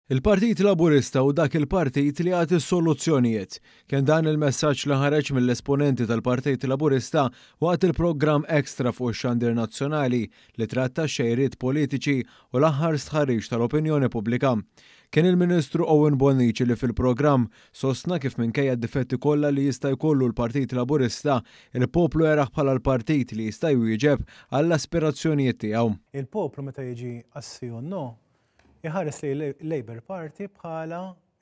Il-Partit Laburista hu dak il-partit li jagħti s-soluzzjonijiet. Kien dan il-messaġġ li ħareġ mill-esponenti tal-Partit Laburista waqt il-programm Extra fuq ix-xandir nazzjonali li tratta x-xejriet politiċi u l-aħħar stħarriġ tal-opinjoni pubblika. Kien il-Ministru Owen Bonnici li fil-programm sostna kif minkejja d-difetti kollha li jista' jkollu l-Partit Laburista, il-poplu jarah bħala l-partit li jista' jwieġeb għall-aspirazzjonijiet tiegħu. Il-poplu meta jiġi għas-sì u n-no Iħares lejn il-Labour Party bħala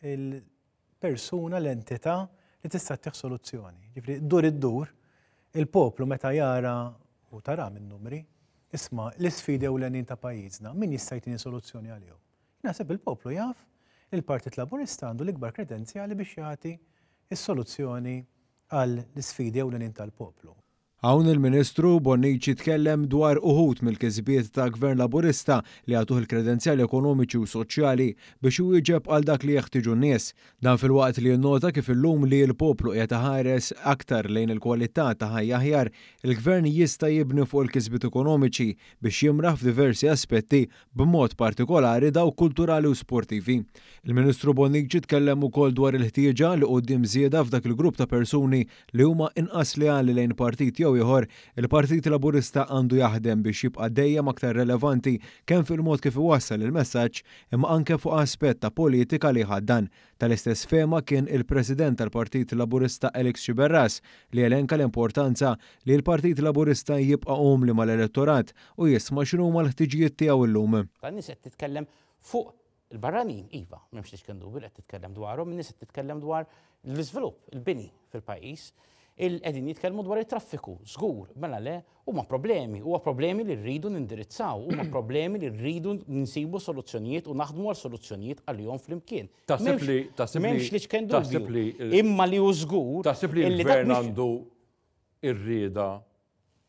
l-persuna, l-entità li tista' ttih soluzzjoni. Ġifieri dur iddur, il-poplu meta jara u tara min-numri, isma' l-isfidi ewlenin ta' pajjiżna, min jista' jtini soluzzjoni għalihom? Naħseb il-poplu jaf li l-Partit Laburista għandu l-ikbar kredenzjali biex jagħti s-soluzzjoni għall-isfidi ewlenin tal-poplu. Hawn il-Ministru Bonnici tkellem dwar uħud mill-kisbiet ta' Gvern Laburista li jagħtuh il-kredenzjali ekonomiċi u soċjali biex iwieġeb għal dak li jeħtieġu n-nies. Dan filwaqt li nnota kif illum li l-poplu qiegħed iħares aktar lejn il-kwalità ta' ħajja aħjar, il-Gvern jista' jibni fuq il-kisbiet ekonomiċi biex jimraħ f'diversi aspetti b'mod partikolari dawk kulturali u sportivi. Il-Ministru Bonnici tkellem ukoll dwar il-ħtieġa li quddiem żieda f'dak il-grupp ta' persuni li huma inqas leali lejn partit jew ieħor, il-Partit Laburista għandu jaħdem biex jibqa' dejjem aktar relevanti kemm fil-mod kif iwassal il-messaġġ imma anke fuq aspett ta' politika li jħaddan. Tal-istess fehma kien il-President tal-Partit Laburista Alex Sciberras li elenka l-importanza li l-Partit Laburista jibqa' umli mal-elettorat u jisma' x'inhuma l-ħtiġijiet tiegħu llum. Tan-nies qed titkellem fuq il-barranin, iva, m'hemmx l-iċken dubju li qed titkellem dwarhom, in-nies qed titkellem dwar l-iżvilupp, il-bini fil-pajjiż. Qegħdin jitkellmu dwar it-traffiku, żgur, mela le, huma problemi, huwa problemi li rridu nindirizzaw, huma problemi li rridu nsibu soluzzjonijiet u naħdmu għal soluzzjonijiet għalihom flimkien. Taħseb li taħseb li M'hemmx l-iċken taħseb dubju. li Imma li hu żgur taħseb li illi dak l-gvern mhux għandu r-rieda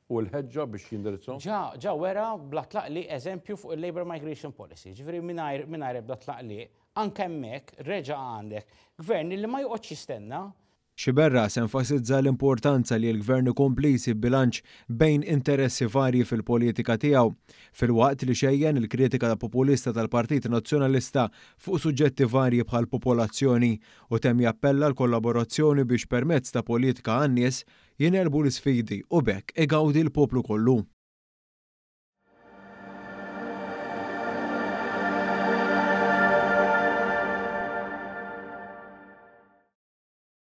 u l-ħeġġa biex jindirizzhom? Ġa, ġa wera bla tlaqliq eżempju fuq il-Labour Migration Policy, ġifieri mingħajr mingħajr ebda tlaqliq, anke hemmhekk reġa' għandek gvern li ma joqgħodx jistenna. Sciberras enfasizza l-importanza li l-Gvern ikompli jsib bilanċ bejn interessi varji fil-politika tiegħu, filwaqt li xejjen il-kritika populista tal-Partit Nazzjonalista fuq suġġetti varji bħall-popolazzjoni u temm jappella għall-kollaborazzjoni biex permezz ta' politika għan-nies jingħelbu l-isfidi u b'hekk igawdi l-poplu kollu.